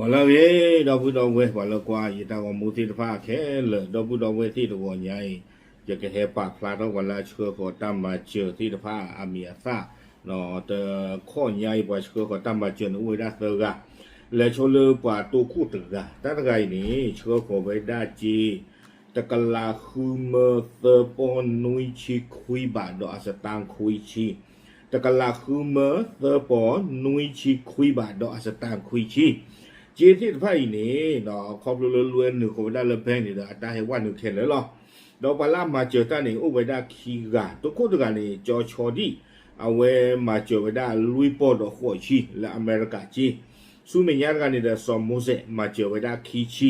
ပှၤလၢအဂ့ၤ ဒီပုၢ်ဒီဝဲၢ် ပှၤလၢကွၢ်ယတၢ်ဂီၤမူသ့ၣ်တဖၣ်ခဲလၢာ် ဒီပုၢ်ဒီဝဲၢ်သ့ၣ်တဂီၤညါအံၤ ယကဟဲပာ်ဖျါထီၣ်ပှၤလၢအဆှၢဃီၤတၢ်မၤစၢၤသ့ၣ်တဖၣ်အမံၤအသၣ်, တခီညါအံၤ ပှၤဆှၢဃီၤတၢ်မၤစၢၤန့ၣ်အိၣ်ဝဲဒၣ်သၢဂၤ, လဲၤဆိလၢပှၤတိခိၣ်တဂၤ, တၢ်တဂၤအံၤန့ၣ် ဆှၢဃီၤဝဲဒၣ်စ့ တကလးဃုမၢသၢပီၢ်နွံဆံခွံဘးဒီးအစတၣ်ခွံဆံ, တကလးဃုမၢသၢပီၢ်နွံဆံခွံဘးဒီးအစတၣ်ခွံဆံ, စ့သ့ၣ်တဖၣ်အံၤန့ၣ် ခီဖျိလၢလွဲနုာ်ဃီၤဝဲဒၣ်လၢ bank န့ၣ်ဒီး အတၢ်ဟဲဝဲနုာ်ခဲလၢာ်လီၤ. ဒီးပှၤလၢအမၤစၢၤတၢ်န့ၣ် အိၣ်ဝဲဒၣ်ခံဂၤ, တိခိၣ်တဂၤန့ၣ် ကၠီဆီဒံၣ်, အဝဲမၤစၢၤဝဲဒၣ်လွံၢ်ပီၢ်ဒီးဃိးဆံလၢအမဲရကၤစ့, ဆူမဲာ်ညါတဂၤန့ၣ်ဒီး စီၤမိၤစဲး မၤစၢၤဝဲဒၣ်ခံဆံ,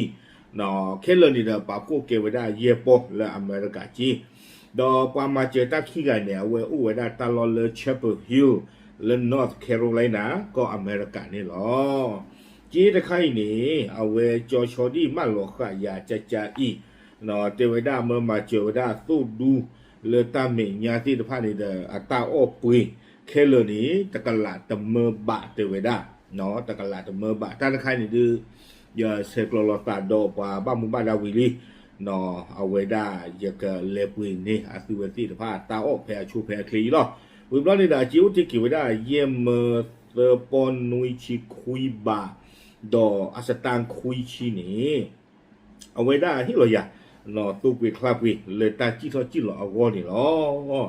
ခဲလၢာ်န့ၣ်ဒီး ပာ်ဖှိၣ်ကဲဝဲဒၣ်ယဲၢ်ပီၢ်လၢအမဲရကၤစ့, ဒီးပှၤမၤစၢၤတၢ်ခံဂၤန့ၣ် အဝဲအိၣ်ဝဲဒၣ်တၢ်လီၢ်လၢ Chapel Hill လၢ North Carolina ကီၢ်အမဲရကၤန့ၣ်လီၤ. စ့တခါအံၤန့ၣ် အဝဲကၠီဆီဒံၣ်မၢလီၤဃာ်ယၤကကါအံၤ, တဲဝဲဒၣ်မၢမၤစၢၤဝဲဒၣ်သိၣ်ဒူ လၢတၢ်မဲာ်ညါသ့ၣ်တဖၣ်န့ၣ်ဒီး အတၢ်အီၣ်ပှ့ၤခဲလၢာ်န့ၣ် တကလးတမၢဘးတဲဝဲဒၣ်, တကလးတမၢဘး တၢ်တခါအံၤန့ၣ်ဒုး ယဆဲးကျိးလိာ်သးဒီးပှၤဘၣ်မူဘၣ်ဒါဝံၤလံ, အဝဲဒၣ်ယကလဲၤပှ့ၤန့ၢ်အသုဝဲသ့ၣ်တဖၣ်တၢ်အီၣ်ဖဲအဆိဖဲအချ့အံၤလီၤ. ဝံၤဘျီန့ၣ်ဒီး အစ့အိၣ်တ့ၢ်က့ၤဝဲဒၣ်ယဲၢ်မၢသၢပီၢ်နွံဆံခွံဘး, ဒီးအစတၣ်ခွံဆံန့ၣ် အဝဲဒၣ်ဟ့ၣ်လီၤယၤ သိပှ့ၤချါပှ့ၤလၢတၢ်စံၣ်ထီၣ်စံၣ်လီၤအဂီၢ်န့ၣ်လီၤ.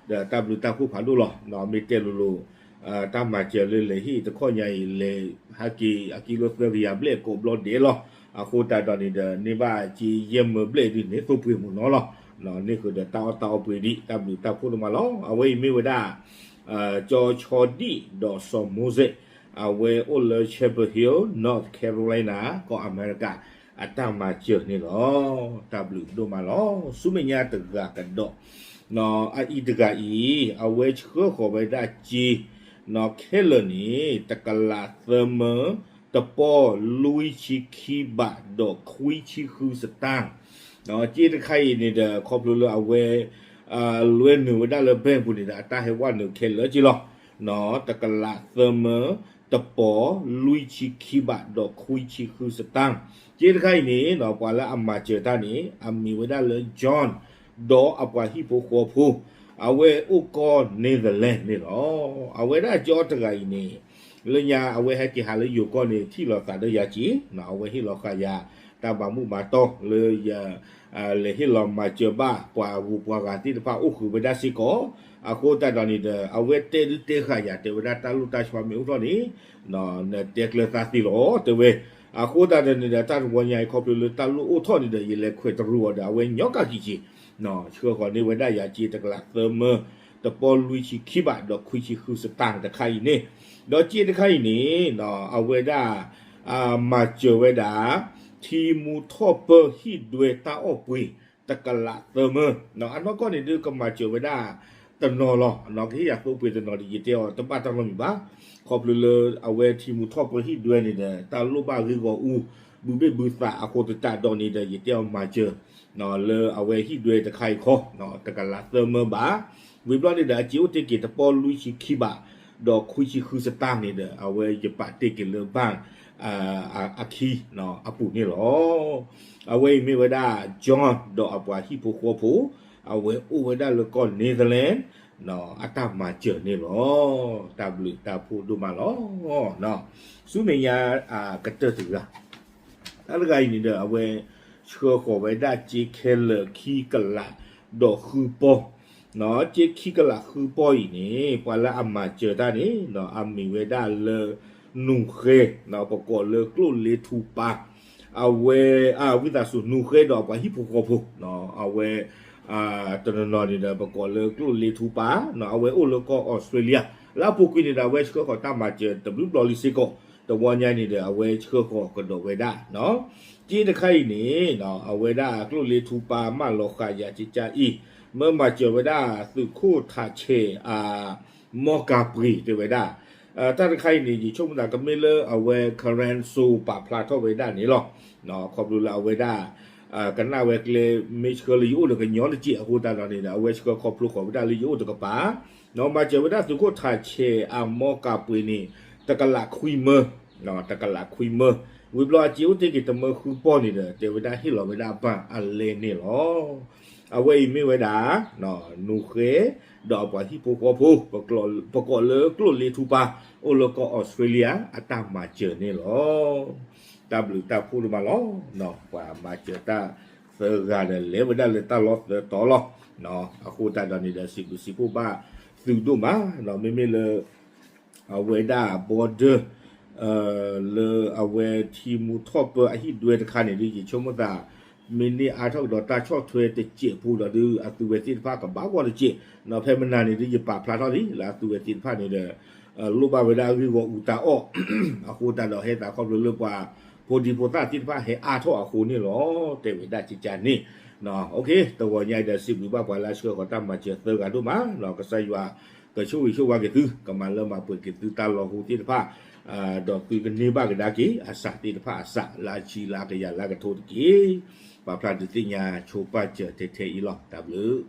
ဒီးတၢ်ဘျုးတၢ်ဖှိၣ်ဖးဒိၣ်လီၤ. မ့ၢ်တဲလိၤလိၤ တၢ်မၤစၢၤလၢလဲၤဟ့ၣ်တခီညါအံၤ လဲၤဟဲက့ၤအကံလိသၢကယၤဘျဲၣ်ကိးဘျီဒဲးလီၤ. အဃိသတးဒီးန့ၣ်ဒီး န့ၢ်ဘၣ်စ့ယဲၢ်မၢဘျဲၣ်ဒ်န့ၣ် သိပှ့ၤမုၢ်နီၤလီၤ. န့ၢ်ဃုာ်ဒီးတၢ်အီၣ်တၢ်အီပှ့ၤဒံး တၢ်ဘျုးတၢ်ဖှိၣ်ဒိၣ်မးလီၤ. အဝဲအံၤမ့ၢ်ဝဲဒၣ် ကၠီဆီဒံၣ်ဒီးစီၤမိၤစဲး အဝဲအိၣ်လၢ Chapel Hill, North Carolina ကီၢ်အမဲရကၤ အတၢ်မၤစၢၤန့ၣ်လီၤ. တၢ်ဘျုးဒိၣ်မးလီၤ. ဆူမဲာ်ညါတဂၤကဒီး အအံၤတဂၤအံၤ အဝဲဆှၢဃီၤဝဲဒၣ်စ့ ခဲလၢာ်န့ၣ် တကလးသၢမၢ တပီၢ်လွံၢ်ဆံခံဘးဒီးခွံဆံဃုစတၢ်, စ့တခါအံၤန့ၣ်ဒီး ခီဖျိလၢအဝဲ လွဲနုာ်ဝဲဒၣ်လၢ bank ပူၤန့ၣ်ဒီး အတၢ်ဟဲဝဲနုာ်ခဲလၢာ်က့လီၤ. တကလးသၢမၢ တပီၢ်လွံၢ်ဆံခံဘးဒီးခွံဆံဃုစတၢ်, စ့တခါအံၤန့ၣ် ပှၤလၢအမၤစၢၤတၢ်န့ၣ် အမံၤဝဲဒၣ်လၢ John ဒီးအပှၤဟံၣ်ဖိဃီဖိ, အဝဲအိၣ်ကီၢ် Netherlands န့ၣ်လီၤ. အဝဲဒၣ်ကၠီတဂၤအံၤန့ၣ် လၢညါအဝဲဟဲက့ၤဟးလၢယိၤကီၢ်န့ၣ် ထံၣ်လိာ်သးဒီးယၤက့ၤ, အဝဲဟ့ၣ်လီၤဃာ်ယၤ တၢ်ဘၣ်မူဘၣ်တီလၢယ လဲၤဟ့ၣ်လီၤမၤစၢၤဘၣ် ပှၤဂုၤပှၤဂၤသ့ၣ်တဖၣ်အိၣ်ဃုာ်ဝဲဒၣ်စ့ၢ်ကီး, အဃိသတးဒီးန့ၣ်ဒီး အဝဲတဲဒုးတဲဃာ်ယၤ တဲဝဲဒၣ်တၢ်လိၣ်တၢ်ဆှီမ့ၢ်အိၣ်ထီၣ်န့ၣ် နတဲကျၢၤသးသ့လီၤ တဲဝဲ, အဃိသတးဒီးန့ၣ်ဒီး တၢ်တဝီညါအံၤ ခီဖျိလၢတၢ်လိၣ်အိၣ်ထီၣ်န့ၣ်ဒီး ယလဲၤခွဲးတရူးအီၤဒီး အဝဲညီကၢ်ကံက့ၤ ဆှၢဃီၤန့ၢ်ဝဲဒၣ်ယၤစ့တကလးသၢမၢ တပီၢ်လွံၢ်ဆံခံဘးဒီးခွံဆံဃုစတၢ်တခါအံၤန့ၣ်, ဒီးစ့တခါအံၤန့ၣ် အဝဲဒၣ် မၤစၢၤဝဲဒၣ် ထံမူထီၣ်ပၢဟံၣ်ဒွဲတၢ်အီၣ်ပှ့ၤ တကလးသၢမၢ, အနီၢ်ကီၢ်န့ၣ်ဒုးကမၤစၢၤဝဲဒၣ်တနီၤလီၤ, ကဟ့ၣ်ယၤသိပှ့ၤတနီၤဒီး ယတဲအီၤတဘၣ်တၢ်နီတမံၤဘၣ်, ခီဖျိလၢအဝဲထံမူထီၣ်ပၢဟံၣ်ဒွဲန့ၣ်ဒီး တၢ်လိၣ်ဘၣ်ဂ့ၢ်ဂီၢ်အူ ဘုဘ့ၣ်ဘုသးအဃိသတးဒီးန့ၣ်ဒီး ယတဲအီၤမၤစၢၤ လၢအဝဲဟံၣ်ဒွဲတခါအံၤခီ တကလးသၢမၢဘၣ်, ဝံၤဘျီန့ၣ်ဒီး အစ့အိၣ်တ့ၢ်က့ၤတပီၢ်လွံၢ်ဆံခံဘး ဒီးခွံဆံဃုစတၢ်န့ၣ်ဒီး အဝဲယပာ်တ့ၢ်က့ၤလၢ bank အခံအပူၤန့ၣ်လီၤ. အဝဲအံၤမ့ၢ်ဝဲဒၣ် John ဒီးအပှၤဟံၣ်ဖိဃီဖိ, အဝဲအိၣ်ဝဲဒၣ်လၢကီၢ် Netherlands အတၢ်မၤစၢၤန့ၣ်လီၤ. တၢ်ဘျုးတၢ်ဖှိၣ်ဒိၣ်မးလီၤ. ဆူမဲာ်ညါအကတၢၢ်တဂၤ တၢ်တဂၤအံၤန့ၣ်ဒီး အဝဲဆှၢဃီၤဝဲဒၣ်စ့ခဲလၢာ်ခံကလးဒီးဃုပီၢ်, စ့ခံကလးဃုပီၢ်အံၤန့ၣ် ပှၤလၢအမၤစၢၤတၢ်န့ၣ် အမံၤဝဲဒၣ်လၢ နူၤဃဲ, ပကိးလၢကျိၣ်လ့ထူပၤ, အဝဲ ဝံသးစူၤ နူၤဃဲဒီးအပှၤဟံၣ်ဖိဃီဖိ, အဝဲ တနီၤနီၤန့ၣ်ဒီး ပကိးလၢကျိၣ်လ့ထူပၤ, အဝဲအိၣ်လၢကီၢ်အီစထြ့လယါ, လၢအပူၤကွံာ်န့ၣ်ဒီး အဝဲဆှၢဃီၤတၢ်မၤစၢၤတဘျုးဘျီလံစ့ၢ်ကီး, တဝီညါန့ၣ်ဒီး အဝဲဆှၢဃီၤကဒီးဝဲဒၣ် စ့တခါအံၤန့ၣ် အဝဲဒၣ်ကျိၣ်လ့ထူပၤမၢလီၤဃာ်ယၤကကါအံၤ, မၢမၤစၢၤဝဲဒၣ်သုးခိၣ်ထးဆဲးအ မီၢ်ကၤပှ့ၤတဲဝဲဒၣ်, တၢ်တခါအံၤန့ၣ် ယဆိကမိၣ်သးကမ့ၢ်လၢအဝဲ Karen So ပာ်ဖျါထီၣ်ဝဲဒၣ်န့ၣ်လီၤ. ခီဖျိလၢအဝဲဒၣ် ကနၣ်ဝဲကျဲ မ့ၢ်ဆှၢလၢယအိၣ်တကညီတစဲးအဃိသတးဒီးန့ၣ်ဒီး အဝဲဆှၢခီဖျိဃီၤဝဲဒၣ်လၢယအိၣ်တကပၤ, မၤစၢၤဝဲဒၣ်သုးခိၣ်ထးဆဲးအမီၢ်ကၤပှ့ၤန့ၣ် တကလးခွံမၢ, တကလးခွံမၢ ဝံၤဘျီအစ့အိၣ်တ့ၢ်က့ၤတမၢဃုပီၢ်န့ၣ်ဒီး တဲဝဲဒၣ်ဟ့ၣ်လီၤဝဲဒၣ်ဘၣ်အလဲန့ၣ်လီၤ. အဝဲအံၤမ့ၢ်ဝဲဒၣ် နူဃဲ ဒီးအပှၤဟံၣ်ဖိဃီဖိ ပကိးလၢကျိၣ်လ့ထူပၤ အိၣ်လၢကီၢ်အီစထြ့လယါ အတၢ်မၤစၢၤန့ၣ်လီၤ. တၢ်ဘျုးတၢ်ဖှိၣ်ဒိၣ်မးလီၤ. ပှၤမၤစၢၤတၢ်သၢဂၤဒီး လဲၤဝဲဒၣ်လၢတၢ်လီၢ်သၢတီၤလီၤ. အဃိသတးဒီးန့ၣ်ဒီး စံးဘျုးစံးဖှိၣ်ဘၣ်သုဒိၣ်မး မ့မ့ၢ်လၢ အဝဲဒၣ် border လၢအဝဲထံမူထီၣ်ပၢအဟံၣ်ဒွဲတခါန့ၣ်ဒုး ယဆိကမိၣ်သး မ့ၢ်န့ၢ်အါထီၣ်ကဒီးတၢ်ဆီၣ်ထွဲတစဲးဖိဒီးဒုး အသုဝဲသ့ၣ်တဖၣ်ကဘၣ်ဂီၢ်တစဲး, ဖဲမနၤန့ၣ်ဒုး ယပာ်ဖျါထီၣ်လံ လၢအသုဝဲသ့ၣ်တဖၣ်န့ၣ်ဒီး လိၣ်ဘၣ်ဝဲဒၣ်အဂ့ၢ်ဂီၢ်အူတၢ်အီၣ်, အဃိသတးဒီးဟဲသးခီဖျိလၢပှၤဖိဒံဖိသၣ်သ့ၣ်တဖၣ်ဟဲအါထီၣ်အဃိန့ၣ်လီၤ. တဲဝဲဒၣ်ကကန့ၣ် တဂီၤညါအံၤဒီး စံးဘျုးဘၣ်ပှၤလၢအဆှၢဃီၤတၢ်မၤစၢၤသၢဂၤဒိၣ်မး, ကစၢ်ယွၤကဆိၣ်ဂ့ၤဆိၣ်ဝါက့ၤသု, ကမၤလၢမၤပှဲၤက့ၤသုတၢ်လီၢ်ဟူသ့ၣ်တဖၣ်, ဒီးသုကန့ၢ်ဘၣ်ကဒါက့ၤအစးသ့ၣ်တဖၣ်အစး လၢအဆံလၢအကယၤလၢကထိတက့ၢ်. ပာ်ဖျါဒုးသ့ၣ်ညါဆိပာ်စၢၤထဲထဲအံၤလီၤ. တၢ်ဘျုး